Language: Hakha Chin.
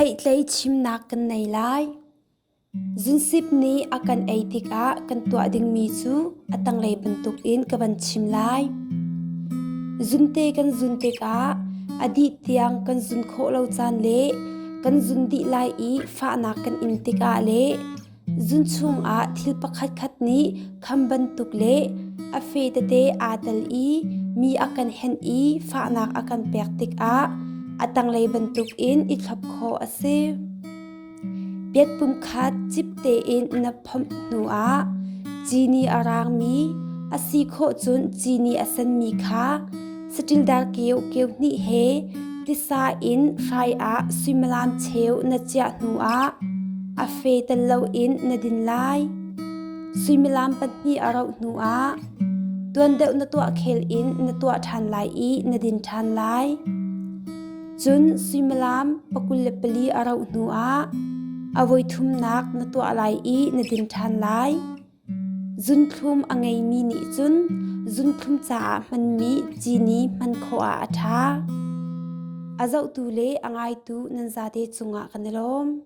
Theihtlei chimnak kan nei lai. Zunsip nih a kan ei tikah kan tuah dingmi cu a tanglei bantukin ka van chim lai. Zunte kan zun tikah a dih tiang kan zun khawh lo caan le kan zun dih lai i fahnak kan in tikah le Zun chungah thil pakhatkhat nih kham bantuk le a fe tete aa tel i mi a kan henh i fahnak a kan pek tikah a tanglei bantukin i thlop khawh a si. Piat pumkhat cip tein na phomh hnuah cini a raangmi, a si khawh cun cini a senmi kha saṭil dar keu keu hnih he tisa in hrai ah suimilam cheu na chiah hnuah a fe tel loin na din lai. Suimilam pahnih a rauh hnuah tuan deuh na tuah khel in na tuah ṭhan lai i na din ṭhan lai. Cun suimilam 24 a rauh hnuah a voithumnak na tuah lai i na din ṭhan lai. Zunthlum a ngeimi nih cun zunthlum caah hmanmi cini hman khawh ah a ṭha. A zohtu le a ngaitu nan zate cungah kan i lawm.